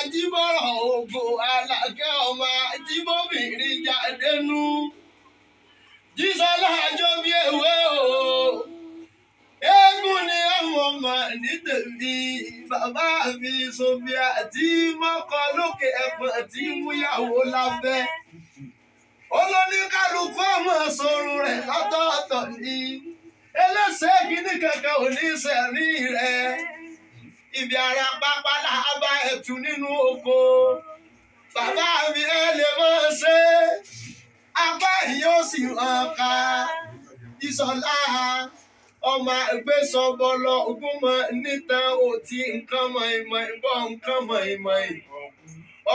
Ajíbọ̀rọ̀ ògo Alákẹ́ ọmọ ajíbọ̀bìnrin jàdénú. Jísọ́lá àjọ bí ewé o. Eégún ni ọmọ ọmọ ní tèmi. Bàbá mi Sofia tí mọ́kọ lókè ẹ̀pọ̀n tí múyàwó lábẹ́. Olóníkálukú ọmọ sọ̀rọ̀ rẹ̀ lọ́tọ̀ọ̀tọ̀ ni. Ẹlẹ́sẹ̀ kìíní kankan ò ní sẹ̀rí rẹ̀. Ibi ara pápá làbá ẹ̀tù nínú oko. Bàbá mi ẹ lè máa ṣe. Apá yóò sì hàn ká. Ìsọ̀lá ọmọ àgbẹ̀sọ̀bọ̀lọ̀ ogúnmọ̀ nítan òtí nǹkan mọ̀ìmọ̀ ìbọn nǹkan mọ̀ìmọ̀.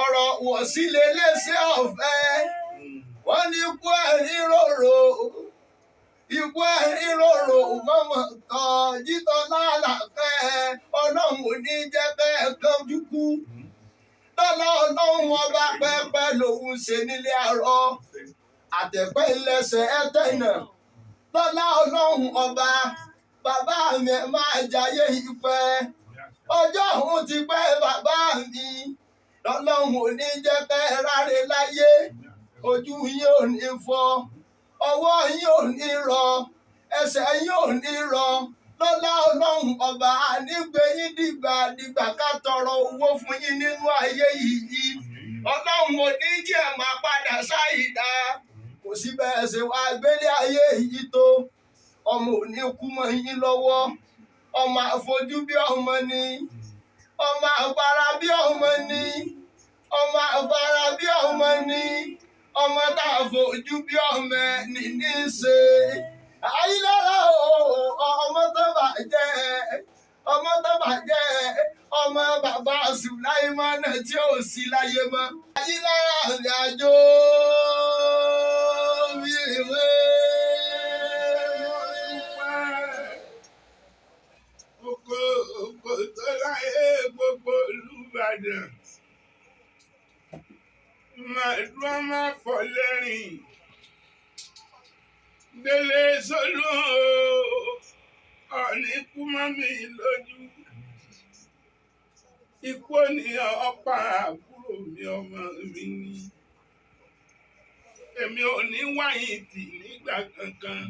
Ọ̀rọ̀ wọ̀sílẹ̀ léṣe ọ̀fẹ́. Wọ́n ní ikú ẹ̀rín rorò. Ikú ẹ̀rín rorò mọ̀mọ̀ kan jítọ́ lálàfẹ́. Ọlọ́run ò ní jẹ́ bẹ́ẹ̀ kánjú kú. Lọ́lá ọlọ́run ọba pẹ́pẹ́ lòun ṣe nílé àárọ̀. Àtẹ̀pẹ́ ìlẹsẹ̀ ẹ̀tẹ̀nà. Lọ́lá ọlọ́run ọba bàbá mi máa jayé ìpẹ́. Ọjọ́ òun ti pẹ́ bàbá mi. Lọ́lọ́run ò ní jẹ́ bẹ́ẹ̀ ráre láyé. Ojú yín ò ní fọ́, ọwọ́ yín ò ní rọ, ẹsẹ̀ yín ò ní rọ. Lọ́lá ọlọ́run ọba ànígbé yín dìgbà dìgbà ká tọrọ owó fún yín nínú ayé yìí. Ọlọ́run ò ní jẹ́ máa padà sáìdá. Kò sí bẹ́ẹ̀ ṣe wá gbélé ayé yìí tó. Ọmọ ò ní kú mọ́ yín lọ́wọ́. Ọmọ àfojú bí ọmọ ni. Ọmọ àfara bí ọmọ ni. Ọmọ àfara bí ọmọ ni. Ọmọ tá a fojú bí ọmọ ní ní í ṣe. Ayílára o, ọmọ tó bàjẹ́, ọmọ tó bàjẹ́, ọmọ bàbá Sùláìmánà tí ò sí láyé mọ́. Ayílára rìn àjò bí ìwé. Oko oko tó láyé gbogbo Olúbàdàn. Màdúrà máa fọ lẹ́rìn. Délé Sólú ọ̀ní kú mọ́ mi lójú. Ikú ò ní ọ̀pá àbúrò mi ọmọ mi ni. Èmi ò ní wáyìn tì nígbà kankan.